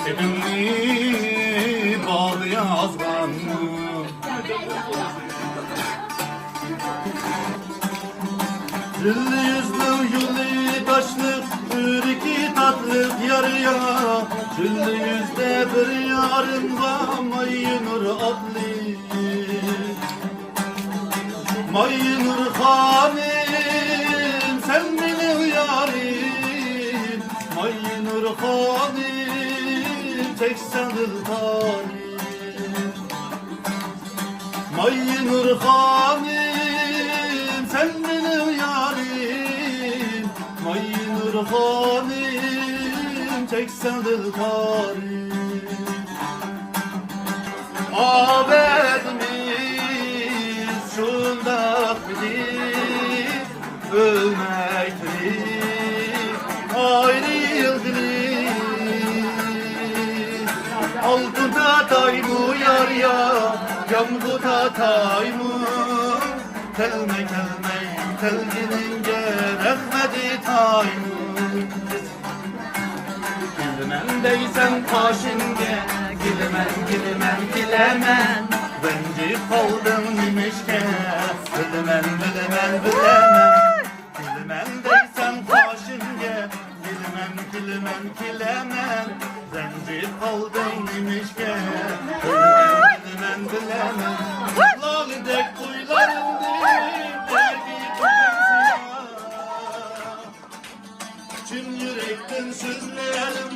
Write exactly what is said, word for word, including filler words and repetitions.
ئۆمرۈمنى باغدا يازغان. جىللە يۈزنىڭ يولى تاشلىق، يۈرىكى تاتلىق يار يا. جىللە يۈزدە بىر يارىم بار، ماينۇر ئاتلىق. ماينۇر خانىم، سەن مېنىڭ يارىم. ماينۇر خانىم، چەكسەڭ دىلتارىم. ماينۇر خانىم، سەن مېنىڭ يارىم. ماينۇر خانىم، چەكسەڭ دىلتارىم. ئابەتىمىز شۇنداق ئىدى، ئۆلمەي تۇرۇپ ئايرىلغىلى. ئالتۇن تاتايمۇ يار يا، يامغۇر تاتايمۇ؟ كەلمەي، كەلمەي، كەلگىنىڭگە رەھمەت ئېيتايمۇ؟ كېلىمەن دەيسەن قېشىڭگە، كېلىمەن، كېلىمەن، كېلىمەن. رەنجىپ قالدىڭ نېمىشقا؟ بىلىمەن، بىلىمەن، بىلىمەن. كېلىمەن دەيسەن قېشىڭگە، كېلىمەن، كېلىمەن، كېلىمەن. رەنجىپ قالدىڭ نېمىشقا؟ بىلىمەن، بىلىمەن، بىلىمەن. لالىدەك كۈيلىرىڭنى بەرگى قىلىڭ سىنا. چىن يۈرەكتىن سۆزلەيمەن.